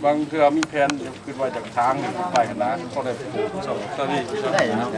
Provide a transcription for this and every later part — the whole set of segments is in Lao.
ບາງເທື່ອມີແຜນ ຄິດວ່າຈະທາງນີ້ໄປຫັ້ນນະ ກໍໄດ້ປູກເຊົາຕະລີໄດ້ເນາະ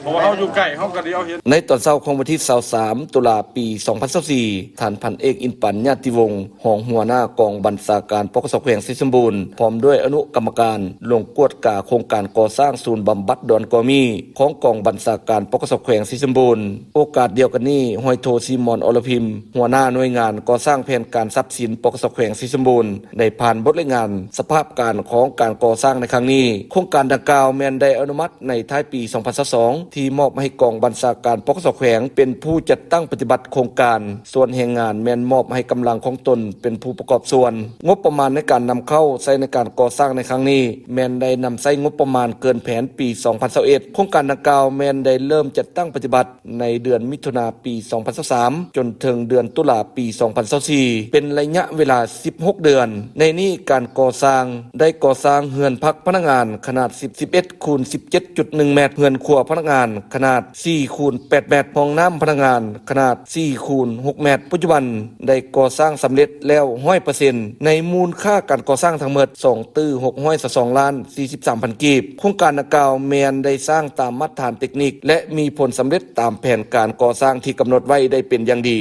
ເພາະວ່າເຮົາຢູ່ໃກ້ ເຮົາກໍດຽວເຫັນ. ໃນຕອນເຊົ້າຂອງວັນທີຊາວສາມ ຕຸລາ ປີສອງພັນຊາວສີ່ ທ່ານພັນເອກ ອິນປັນ ຍາດຕິວົງ ຮອງຫົວໜ້າກອງບັນຊາການ ປກສ ແຂວງໄຊສົມບູນ ພ້ອມດ້ວຍອະນຸກຳມະການ ລົງກວດກາໂຄງການກໍ່ສ້າງສູນບຳບັດດອນກໍມີ ຂອງກອງບັນຊາການ ປກສ ແຂວງໄຊສົມບູນ. ໂອກາດດຽວກັນນີ້, ຮ້ອຍໂທ ສີມອນ ອລະພິມ ຫົວໜ້າໜ່ວຍງານກໍ່ສ້າງແຜນການຊັບສິນ ປກສ ແຂວງໄຊສົມບູນ ໄດ້ຜ່ານບົດລາຍງານສະພາບການຂອງການກໍ່ສ້າງໃນຄັ້ງນີ້. ໂຄງການດັ່ງກ່າວແມ່ນໄດ້ອະນຸມັດໃນທ້າຍປີສອງພັນຊາວສອງ ທີ່ມອບໃຫ້ກອງບັນຊາການ ປກສ ແຂວງ ເປັນຜູ້ຈັດຕັ້ງປະຕິບັດໂຄງການ. ສ່ວນແຮງງານແມ່ນມອບໃຫ້ກຳລັງຂອງຕົນເປັນຜູ້ປະກອບສ່ວນ. ງົບປະມານໃນການນຳເຂົ້າໃຊ້ໃນການກໍ່ສ້າງໃນຄັ້ງນີ້ ແມ່ນໄດ້ນຳໃຊ້ງົບປະມານເກີນແຜນປີສອງພັນຊາວເອັດ. ໂຄງການດັ່ງກ່າວແມ່ນໄດ້ເລີ່ມຈັດຕັ້ງປະຕິບັດໃນເດືອນມິຖຸນາປີສອງພັນຊາວສາມ ຈົນເຖິງເດືອນຕຸລາປີສອງພັນຊາວສີ່ ເປັນໄລຍະເວລາສິບຫົກເດືອນ. ໃນນີ້ການກໍ່ສ້າງ ໄດ້ກໍ່ສ້າງເຮືອນພັກພະນັກງານຂະໜາດສິບ ສິບເອັດ ຄູນ ສິບເຈັດຈຸດໜຶ່ງແມັດ, ເຮືອນຄົວພະນັກງານຂະໜາດສີ່ ຄູນ ແປດແມັດ, ຫ້ອງນ້ຳພະນັກງານຂະໜາດສີ່ ຄູນ ຫົກແມັດ. ປັດຈຸບັນໄດ້ກໍ່ສ້າງສຳເລັດແລ້ວຮ້ອຍເປີເຊັນ ໃນມູນຄ່າການກໍ່ສ້າງທັງໝົດສອງຕື້ ຫົກຮ້ອຍຊາວສອງລ້ານ ສີ່ສິບສາມພັນກີບ. ໂຄງການດັ່ງກ່າວແມ່ນໄດ້ສ້າງຕາມມາດຖານເຕັກນິກ ແລະ ມີຜົນສຳເລັດຕາມແຜນການກໍ່ສ້າງທີ່ກຳນົດໄວ້ໄດ້ເປັນຢ່າງດີ.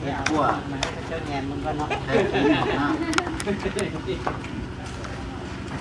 ເຮັດຄົວ ເຈົ້າແຍມມັນກ່ອນເນາະ ເອີ ເນາະ ເນາະ.